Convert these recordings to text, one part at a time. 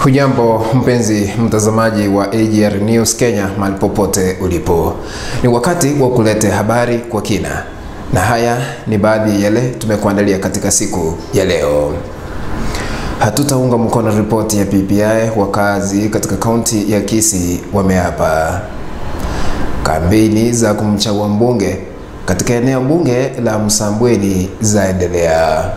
Hujambo mpenzi mtazamaji wa AGR News Kenya mahali popote ulipo. Ni wakati wa kulete habari kwa kina. Na haya ni baadhi yale tumekuandalia katika siku ya leo. Hatutaunga mkono ripoti ya PPI, wakazi katika kaunti ya Kisii wameapa. Kampeni za kumchagua mbunge katika eneo bunge la Msambweni zaendelea.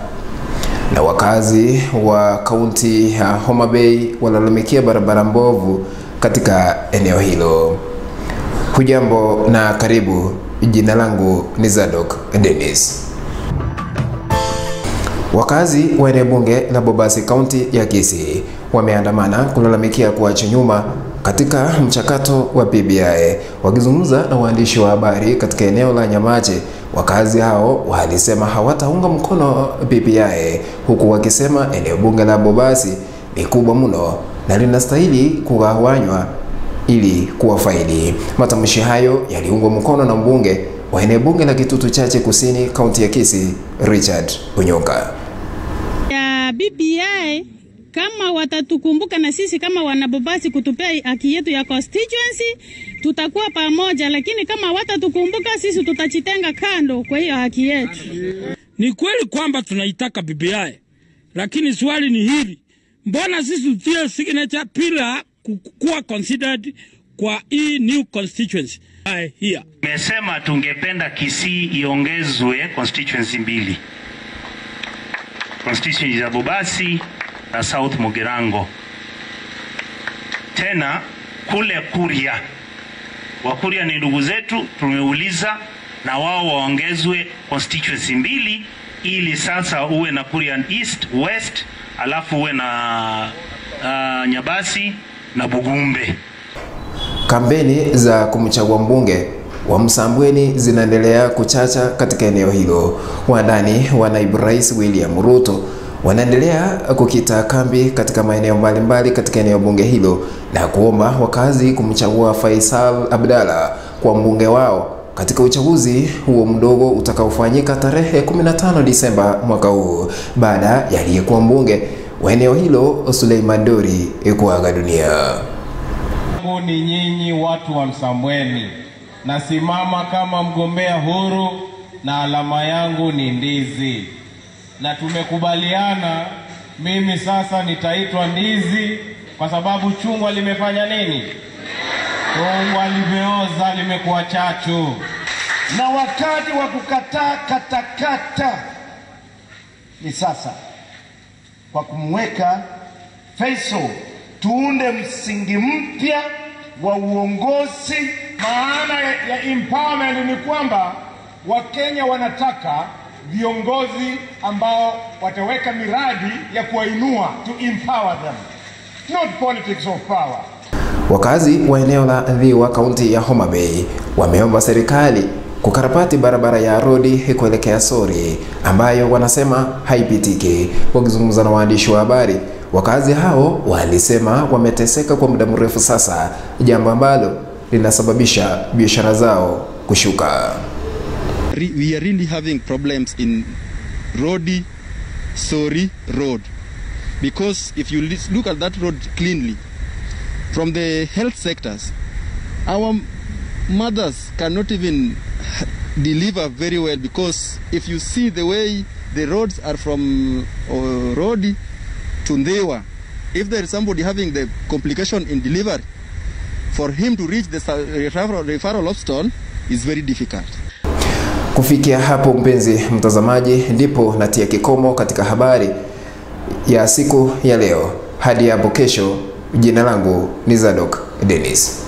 Na wakazi wa kaunti ya Homa Bay walalamikia barabara mbovu katika eneo hilo. Hujambo na karibu. Jina langu ni Zadok Dennis. Wakazi wa eneo bunge la Bobasi kaunti ya Kisii wameandamana kulalamikia kuachwa nyuma katika mchakato wa BBI. Wakizungumza na waandishi wa habari katika eneo la Nyamache, wakazi hao walisema hawataunga mkono BBI, huku wakisema eneo bunge la Bobasi ni kubwa mno na linastahili kugawanywa ili kuwafaidi. Matamshi hayo yaliungwa mkono na mbunge wa eneo bunge la Kitutu Chache Kusini kaunti ya Kisii, Richard Onyonka. Ya BBI kama watatukumbuka na sisi kama wanabobasi kutupea haki yetu ya constituency, tutakuwa pamoja, lakini kama watatukumbuka sisi tutachitenga kando kwa hiyo haki yetu. Ni kweli kwamba tunaitaka BBI, lakini swali ni hili: mbona sisi tutie signature bila kuwa considered kwa hii new constituency here? Nimesema tungependa Kisii iongezwe constituency mbili, constituency ya Bobasi na South Mugirango. Tena kule Kuria, Wakuria ni ndugu zetu, tumeuliza na wao waongezwe constituency mbili ili sasa uwe na Kuria East, West, alafu uwe na Nyabasi na Bugumbe. Kampeni za kumchagua mbunge wa Msambweni zinaendelea kuchacha katika eneo hilo. Wandani wa naibu rais William Ruto wanaendelea kukita kambi katika maeneo mbalimbali katika eneo bunge hilo na kuomba wakazi kumchagua Faisal Abdalla kwa mbunge wao katika uchaguzi huo mdogo utakaofanyika tarehe 15 Disemba mwaka huu, baada ya aliyekuwa mbunge wa eneo hilo Suleiman Dori kuaga dunia. Ni nyinyi watu wa Msambweni, nasimama kama mgombea huru na alama yangu ni ndizi. Na tumekubaliana mimi sasa nitaitwa ndizi kwa sababu chungwa limefanya nini? Chungwa limeoza, limekuwa chachu. Na wakati wa kukataa katakata ni sasa, kwa kumweka Faisal tuunde msingi mpya wa uongozi. Maana ya empowerment ni kwamba Wakenya wanataka viongozi ambao wataweka miradi ya kuwainua, to empower them, not politics of power. Wakazi wa eneo la Ndhiwa kaunti ya Homa Bay wameomba serikali kukarabati barabara ya Rodi kuelekea Sori ambayo wanasema haipitiki. Wakizungumza na waandishi wa habari, wakazi hao walisema wameteseka kwa muda mrefu sasa, jambo ambalo linasababisha biashara zao kushuka. We are really having problems in Rodi Sori Road, because if you look at that road cleanly from the health sectors, our mothers cannot even deliver very well, because if you see the way the roads are from Rodi to Ndhiwa, if there is somebody having the complication in delivery, for him to reach the referral hospital is very difficult. Kufikia hapo mpenzi mtazamaji, ndipo natia kikomo katika habari ya siku ya leo. Hadi hapo kesho, jina langu ni Zadok Dennis.